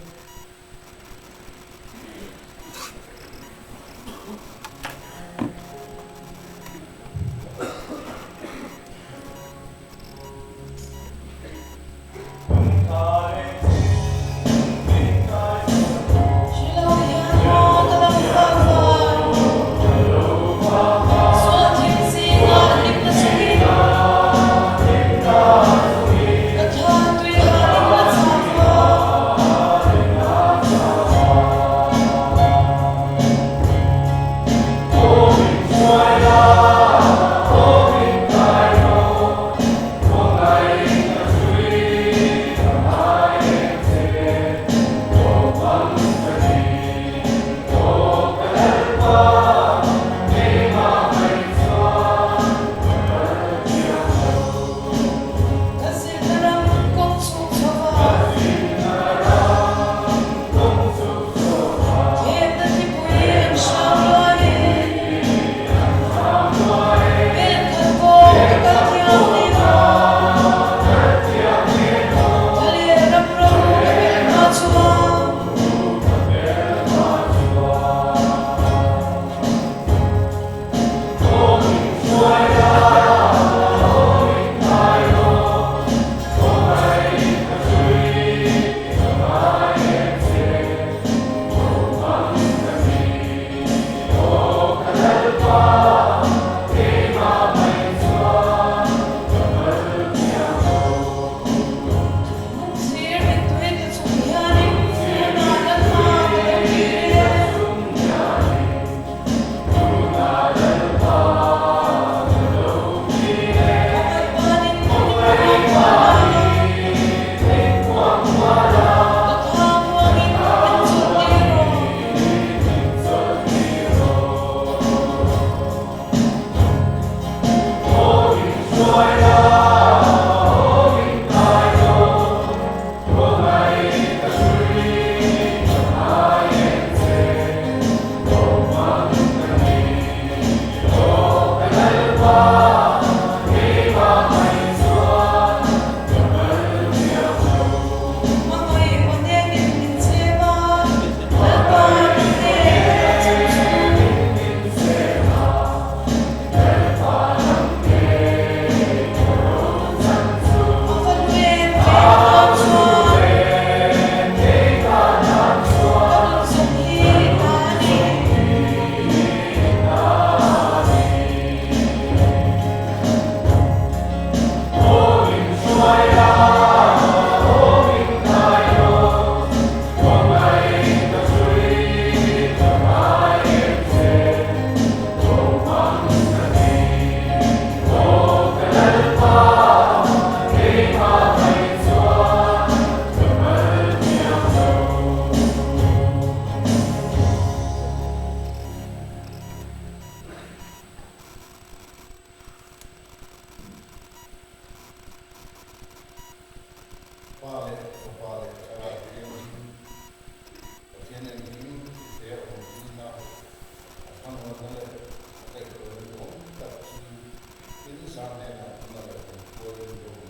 Pa leh Fapa leh Thlarau Thianghlim, Pathian engkim tihtheia awmpuina, a thlamuanna leh a kaihhruaina duhawm tak chu in zan hnenah huna leh kan khualin lo.